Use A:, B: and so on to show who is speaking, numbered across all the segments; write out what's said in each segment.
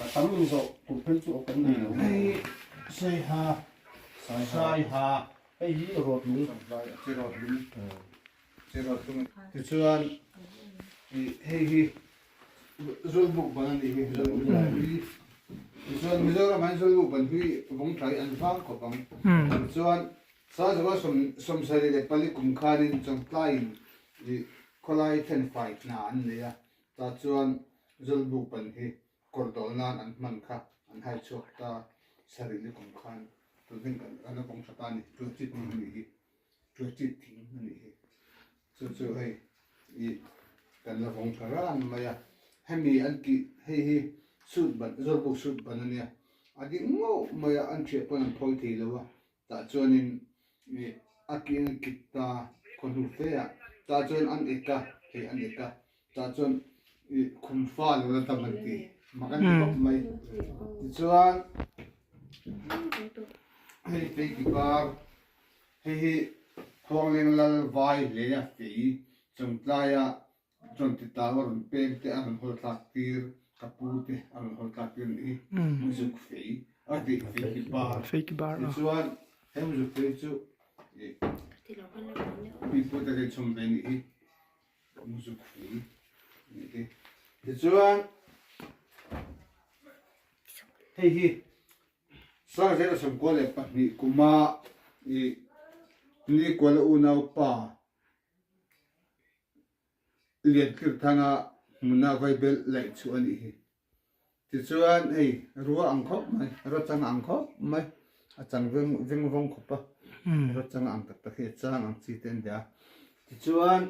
A: A tam in zawh tur phei chu kan nei lo.
B: Hei Saiha Saiha
A: hei hi rawt lung
B: chi rawt lung chi rawt lung tichuan hei hi Zawlbuk ban a nih hi Zawlbuk ban hi tichuan Mizoram ah hian Zawlbuk ban hi vawng tha hi an vang khawp ang tichuan Sazawa 74 kum khanin Chawngtlaiin khawlai thenfai hna an nei a tah chuan Zawlbuk ban hi kawr dawl nan an hman kha an hai chhuak ta sarili kum khan tun hian kan kan la kawng tha ta a ni tuachit thing a nih hi tuachit thing a nih hi chu chu hei ih kan la vawng tha ran mai a hemi an tih hei hi suit ban zawlbuk suit ban a nia a ding ngauh mai a an thiah pawn an phawi thei lo a Tah chuanin ih a kin a kit ta khaw hnu fe ah tah chuan an ek a, hei an ek a, tah chuan ih khum fa lo la dam an ti mak an ti khawp mai. Tichuan hei fei ki par hei hi Khuangleng lal vai hle a fei chawngtlaia Chuan ti tau a rawn peng te a rawn hawl thlak tir, ka pu te a rawn hawl thlak tir a nih hi. Muzuk fei a ti fei ki bar.
C: Fei ki bar.
B: Tichuan he muzuk fei chu ih mi pu te kan chhawm ve a nih hi. Muzuk fei a nih hi. Tichuan hei hi 1992 kuma ih Nikuala unaupa Liankirthanga hmuna vaibel laih chu a nih hi. Tichuan hei rua ang khawp mai, rua chang ang khawp mai, a chang veng veng vawng khawp a, rua chang ang tak tak hi a chang ang chi te an dah a. Tichuan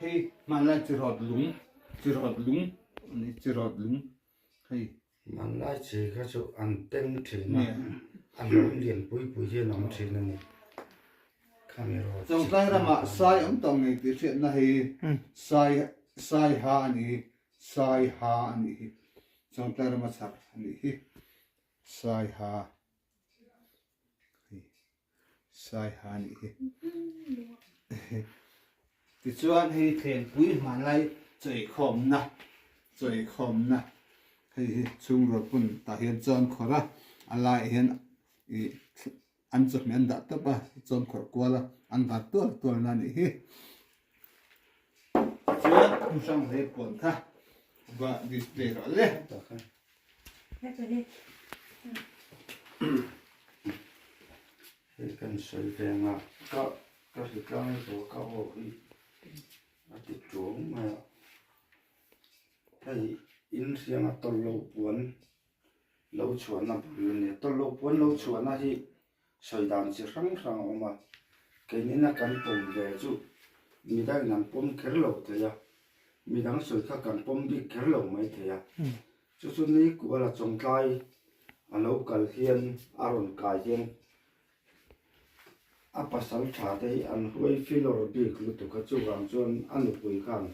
B: hei hmanlai chi rawt lung, chi rawt lung a ni, chi rawt lung hei.
D: Hmanlai chi kha chu an teng thin a, a hlawm lian pui pui hian a awm thin a ni.
B: Chawngtlai ramah sai awm tawh ngei tih hriatna hi sai sai ha a ni hi, sai ha a nih hi. Chawngtlai rama chhar a nih hi, sai ha hei sai ha a nih hi. Tichuan hei thlengpui hmanlai chawikhawmna chawikhawmna hei hi chhungrua pun tah hian chuan khawrh a, a laiah hian ih An chawhmeh an dah tawp a, chuan khawrh kual a, an var tual tual na nih hi. Chuan hmu hrang hle puan kha va display rawh le.
D: Hei kan sawi ve ang a, ka ka hritlang hi ka aw hi a ti tuang mai a, hei inhriang a tawlh loh puan Lo chhuahna bul a ni. Tawlh lo puan lo chhuahna hi sawi dan chi hrang hrang a awm a, keinina kan pawm ve chu midangin an pawm kher lo thei a, midang sawi kha kan pawm bik kher lo mai thei a. Chu chu ni kuala chawngtlai a lo kal hian a rawn kai hian a pasal tha te hi an huai filawr bik lutuk a, chuvang chuan a nupui khan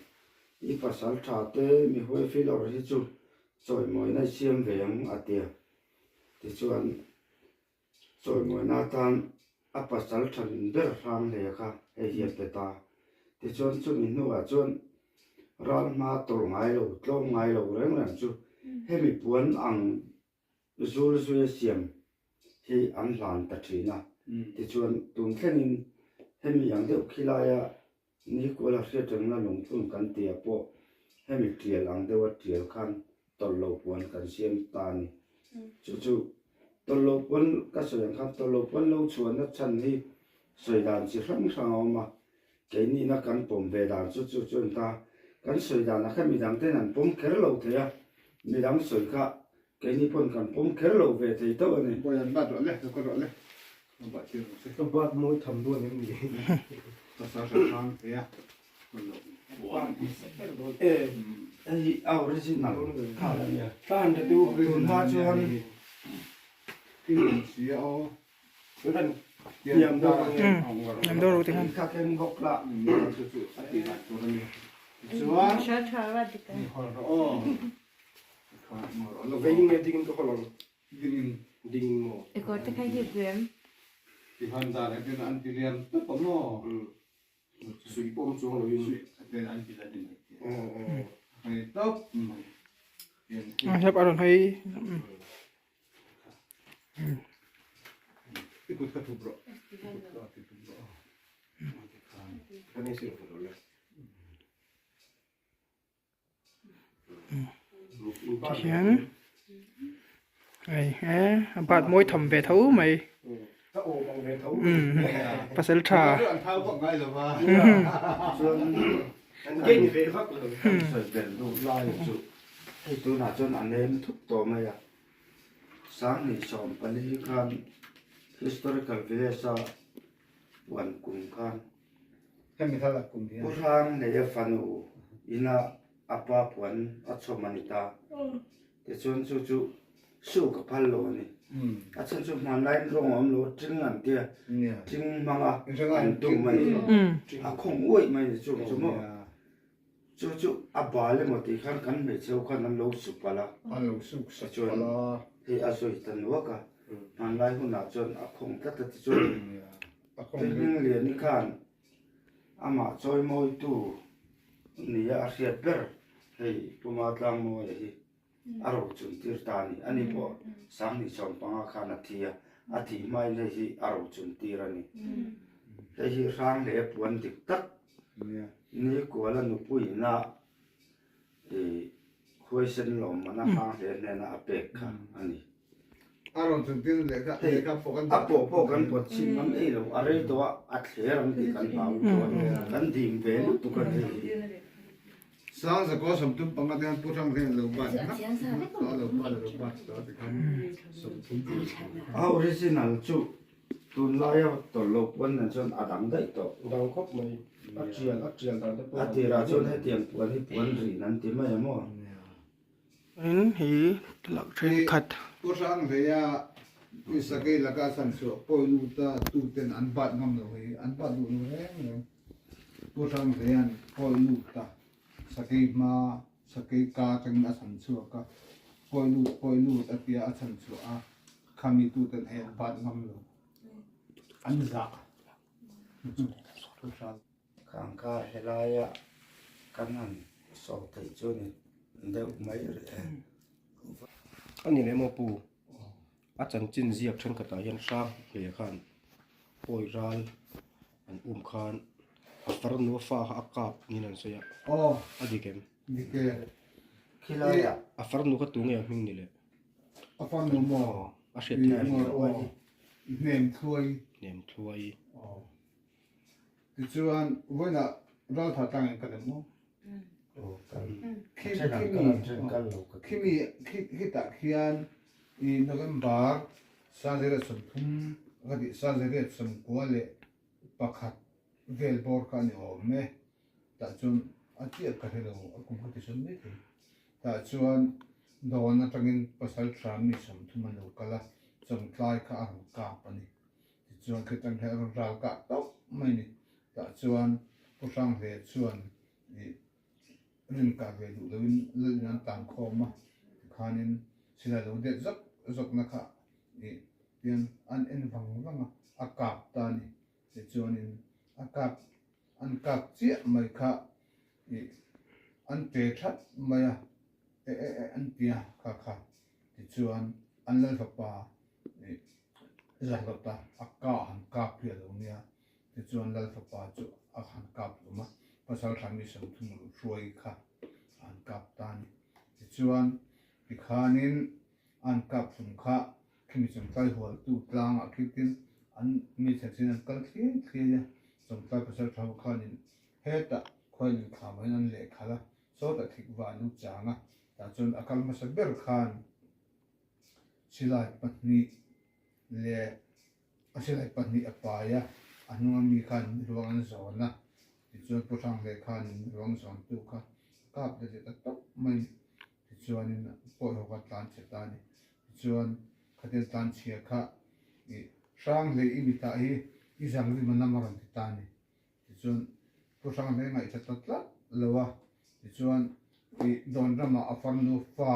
D: i pasal tha te mi huai filawr hi chu Chawimawina i siam ve ang a tia. Tichuan, chawimawina atan a pasal tha min ber hrang hle kha hei hi a pe ta. Tichuan, chumi hnuah chuan ral hma tawlh ngai lo, tlawm ngai lo reng reng chu hemi puan ang zul zuia siam hi an hlan ta thin a. Tichuan, tun thlengin hemi ang deuh khilaia Ni kuala hriatrengna lungphun kan tia pawh hemi tial ang deuha tial khan tawlh lo puan kan siam ta a ni. Chu chu tawlh lo puan ka sawi ang khan tawlh lo puan lo chhuahna chhan hi sawi dan chi hrang hrang a awm a, keinihna kan pawm ve dan chu chu chuan ta kan sawi danah khan midang ten an pawm kher lo thei a, midang sawi kha keini pawn kan pawm kher lo ve thei tho a ni.
B: Bawi an bat rawh le, ka rawh le.
A: Ka bat mawi tham dawn em ni?
D: Hei a original kha a nia.
A: Tun hma chuan
D: Kha ken bawk la.
B: Dingin.
A: Dingin maw?
E: I kawr te kha hi buem.
B: Ti han dan ah hian an ti lian tawp a maw?
A: Suih pawh awm chuang loin.
B: Suih te an ti la ni mai. Hei tawp mai.
C: A hlap a rawn hawi.
B: I kut ka thup rawh. I kut ka ti thup rawh.
C: Tihian hei he a bat mawi tham ve tho mai pasal tha
D: Hei tunah chuan a nem thup tawh mai a Sanghnih 14 khan historical village a puan kum khan Pu Hrang Neia fanu ina a pa puan a chhawm a ni ta. Tichuan chu chu suk a phal lo a ni. A chhan chu hmanlaiin rawng a awm lo a, ting an tia, ting hmanga an dum a ni. A khawng uaih mai a ni chung chu maw. Chu chu a bal emaw tih khan kan hmeichhe ho khan an lo su palh a. Tichuan hei a zui ta nuak a, hmanlai hunah chuan a khawng tlat a tichuan Hming Liani khan amah chawimawitu nia a hriat ber hei Puma Tlangmawia hi a ro chun tir ta a ni. Ani pawh 2015 khan a thi a, a thih hmain hei hi a ro chun tir a ni. Hei hi hrang leh puan dik tak ni kuala nupuiina i huaisen lawmman a hrang hle hnena a pek kha a ni.
B: A rawn chun tir lehkha lehkha pawh kan
D: A pawh pawh kan pawt chhin ngam ei lo, a rei tawh a, a thler ang tih kan hlau tawh a ni. Kan dim ve lutuk a ni hei.
B: Sang zakua 35 te hian Pu Hrang hian lo bat ngap ngap tawh a, lo bat a lo bat tawh a tikhan 30.
D: A original chu Tunlaia tawlh lo puan nen chuan a dang daih tawh.
A: Dang khawp mai. A tial a tial dan te pawh.
D: A tirah chuan hetiang puan hi puan rin an ti mai a maw?
C: In hi lak thenkhat.
B: Pu Hranghlei-a i sakei laka chhan chhuah pawi luta tuten an bat ngam lo hi an bat duh lo reng reng. Pu Hranghlei-a'n pawi luta sakei hma sakei ka atangin a chhan chhuak a, pawi lut pawi lut a tia a chhan chhuah a. Khami tuten hei an bat ngam lo. An zah.
D: Khangkha helaia kan han sawi theih chu ni deuh mai rih e.
A: A ni leh maw pu? A chanchin ziak thenkhatah hian hrang hle khan pawi ral an um khan a farnu a fa kha a kap niin an sawi a. A dik em?
B: Dik e.
D: Khilaiah.
A: A farnu kha tunge a hming ni le?
B: A farnu maw?
A: A hriat theih a ni.
B: Aw, hnem thluai.
A: Hnem thluai.
B: Aw. Tichuan, vawiinah raltha tlang in ka lem maw?
D: Aw, kan.
B: Khi,
D: Then an
B: khimi,
D: kal an then kal lo ka ti.
B: Khimi, khi, khitah khian i November 1930 ka tih 1991 vel bawr kha a ni awm e. Tah chuan a chiah ka hre lo, a kum kha ti sawn mai thei. Tah chuan dawn atangin pasal tha mi 30 an lo kal a, chawngtlai kha a rawn kap a ni. Tichuan khitang hian a rawn ral kah tawp mai a ni. Tah chuan Pu Hranghle chuan ih rin kah ve duh loin lalin an tan khawm a, tikhanin silai lo det zawk zawkna kha ih tian an en vang vang a, a kap ta a ni. Tichuanin a kap an kap chiah mai kha ih an pe that mai a, e e e an ti a kha kha. Tichuan an lalfapa ih Zahlawta a ka han kap hi a lo nia. Tichuan lalfapa chu a han kap hlum a, pasal tha mi 30 hruai kha a han kap ta a ni. Tichuan tikhanin an kap hlum kha Khimi chawngtlai hualtu tlangah khitin an mi thlen an kal thliai thliai a, chawngtlai pasal tha ho khanin hetah khuain inkham ah hian an lehkhalh a, sawtah thik va an lo chang a, tah chuan a kal hmasa ber khan silai pahnih leh a silai pahnih a pai a, a hnunga mi khan ruang an zawn a, tichuan Pu Hranghlei khan ruang zawntu kha a kap leh leh ta tawp mai a ni. Tichuanin pawih ho kha tlan chhe ta a ni. Tichuan khatiang tlan chhia kha i Hranghlei i mitah hi i zang rim a nam a rawn ti ta a ni. Tichuan Pu Hranghlei ngaihthla ta tlat lo a. Tichuan i dawn ramah a farnu fa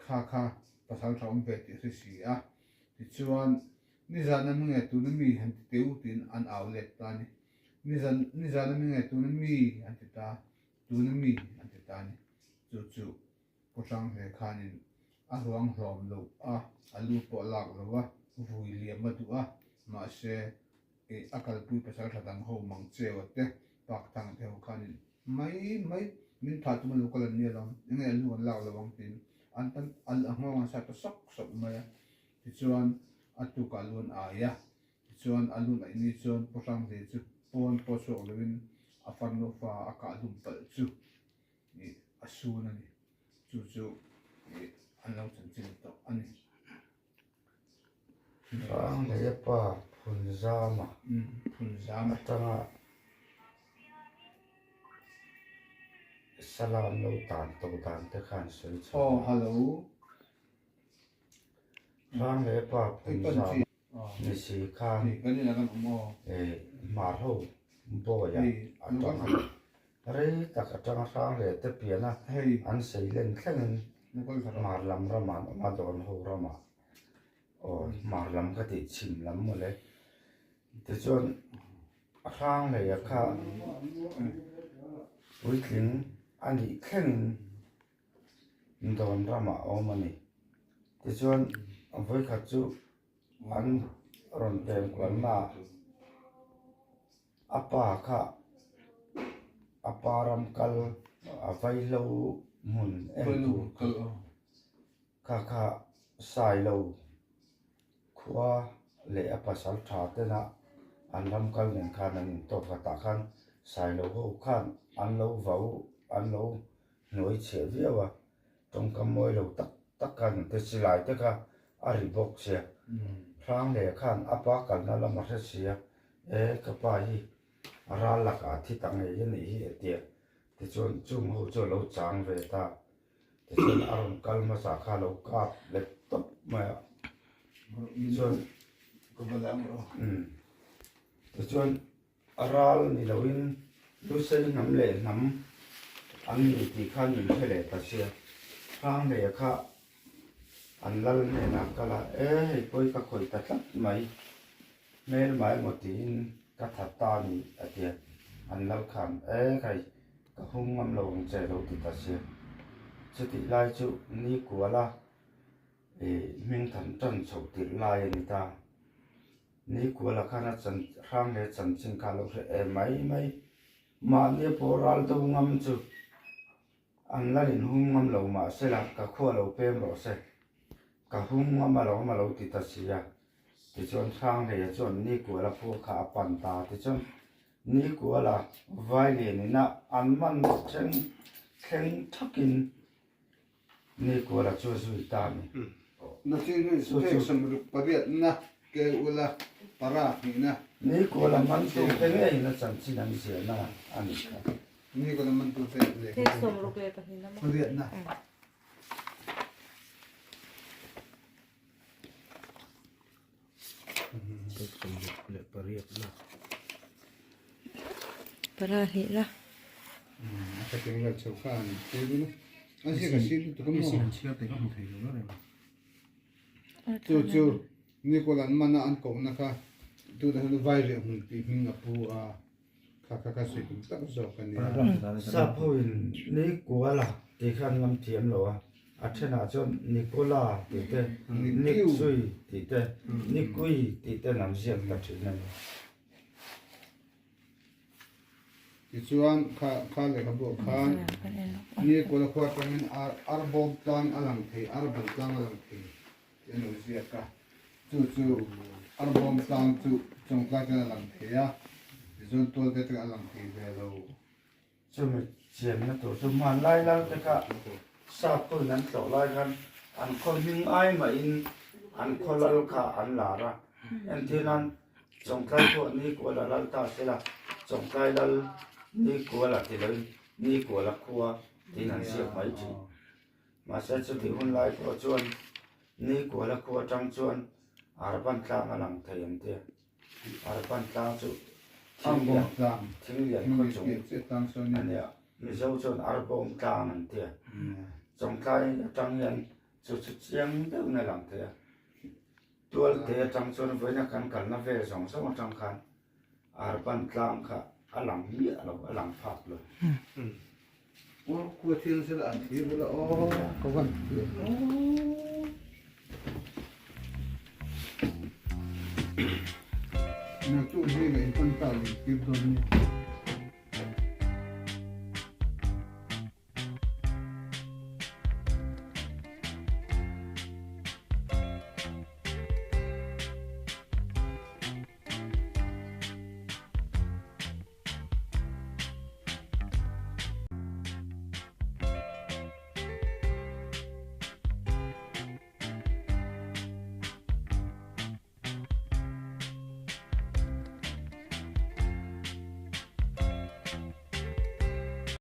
B: kha kha pasal tha awm ve tih a hre si a. Tichuan nizan a mi nge tuna mi han ti teu tiin an au let ta a ni. Nizan nizan a mi nge tuna mi an ti ta tuna mi an ti ta a ni. Chu chu. Pu Hranghle khanin a ruang hlawm loh a, a lu pawh a lak lo a, vui liam a duh a, mahse ih a kalpui pasal tha dang ho mang cheu a te, pak thang te ho khanin mai mai min thah tum a lo kal an nia lawm, enge a lu an lak lo ang tiin an tan a nghawng an sat ta sawk sawk mai a, tichuan a tukah lu an ai a, Tichuan a lu naih ni chuan Pu Hranghlei chu pawn pawh chhuak loin a farnu fa a kah dum palh chu ih a sun a ni. Chu chu ih an lo chanchin tawh a ni.
D: Hranghlei a pa Phunzama
B: Phunzama
D: atanga salam lo tan tawh dan te khan sawi chho.
B: Aw hallo.
D: Hranghlei a pa Phunzama. Ni si khan hmar ho bawi ah a tang a, rei tak atanga hrang leh te pian a an sei len thlengin hmar lam ramah an awm a, dawn ho ramah aw hmar lam ka tih chhim lam mawle tichuan hrang leh a kha puitling a nih thlengin dawn ramah a awm a ni. Tichuan vawikhat chu an rawn pem kualnaah a pa kha a pa ram kal a vaihlo hmun en tur kha kha Sailo khua leh a pasal tha tena an ram kal nen khan an intawk a tah khan Sailo ho khan an lo vau an lo hnuai chhiah viau a, tawngkam mawi lo tak tak khan an ti silai te kha a ri bawk sia, Hrangleh khan a pa kalna lam a hre sia, e ka pa hi a ral lakah a thi ta ngei a nih hi a tia, tichuan chung ho chu a lo chang ve ta, tichuan a rawn kal hmasa kha a lo kap leh tawp mai a, chuan tichuan A ral ni loin Lusei hnam leh hnam an ni tih khan min hre leh ta sia. Hranghleia kha an lal hnenah kal a, E hei pawi ka khawih ta tlat mai, hmel mah emaw tiin ka that ta a ni a ti a. An lal khan, E khai, ka hum ngam lo ang che lo ti ta sia. Chutih lai chu ni kuala hming than tan chhoh tirh lai a ni ta. Nikuala khan a chan hrang leh chanchin kha a lo hre em mai mai. Mahni pawh ral do ngam chu an la inhum ngam lo mahse la ka khua lo pem rawh se, ka hum ngam alawm a lo ti ta si a. Tichuan Hranghleia chuan Nikuala khua kha a pan ta tichuan Nikuala Vailian ina an man thleng thleng thakin Nikuala chu a zui ta a ni. Nikuala mantu te ngeiin a chanchin an ziahna a ni kha.
E: Para hnihna.
B: Chu chu Nicolan mana an kohna kha tunah hian Vaireh hmun tih hming a pu a, kha kha kha sawi tum tak zawk a nia.
D: Sap hoin Nikuala tih kha an lam thiam lo a, a thenah chuan Nikola tih te, Niksui tih te, Nikui tih ten an ziak ta thin a ni.
B: Tichuan kha kha lehkhabu ah khan Nikuala khua atangin ar arbawm tlang a lang thei, arbal tlang a lang thei tih a lo ziak a. Chu chu arbawm tlang chu chawngtlai chuan a lang thei a, tichuan tual te atangin a lang thei ve lo.
D: Chumi chianna tur chu hmanlai lal te kha sap pawhin an tlawh lai khan an khaw hming ai mahin an khaw lal kha an lar a. Entir nan Chawngtlai pawh Nikuala lal ta se la, Chawngtlai lal Nikuala ti loin Nikuala khua tiin an ziak mai thin. Mahse chutih hun lai pawh chuan Nikuala khua atang chuan Arban tlang a lang thei an tia. Arban tlang chu thinglian thinglian khaw chung a nia. Mizo chuan Arbawm tlang an tia. Chawngtlai atang hian chu chu chiang deuhin a lang thei a. Tualte atang chuan vawiina kan kalna vel zawng zawng atang khan Arban tlang kha a lang miah lo, a lang phak lo.
B: Aw khua thil sela an thlir bula aw ka van Naktuk hi ngaih hman ta leh tir dawn ni.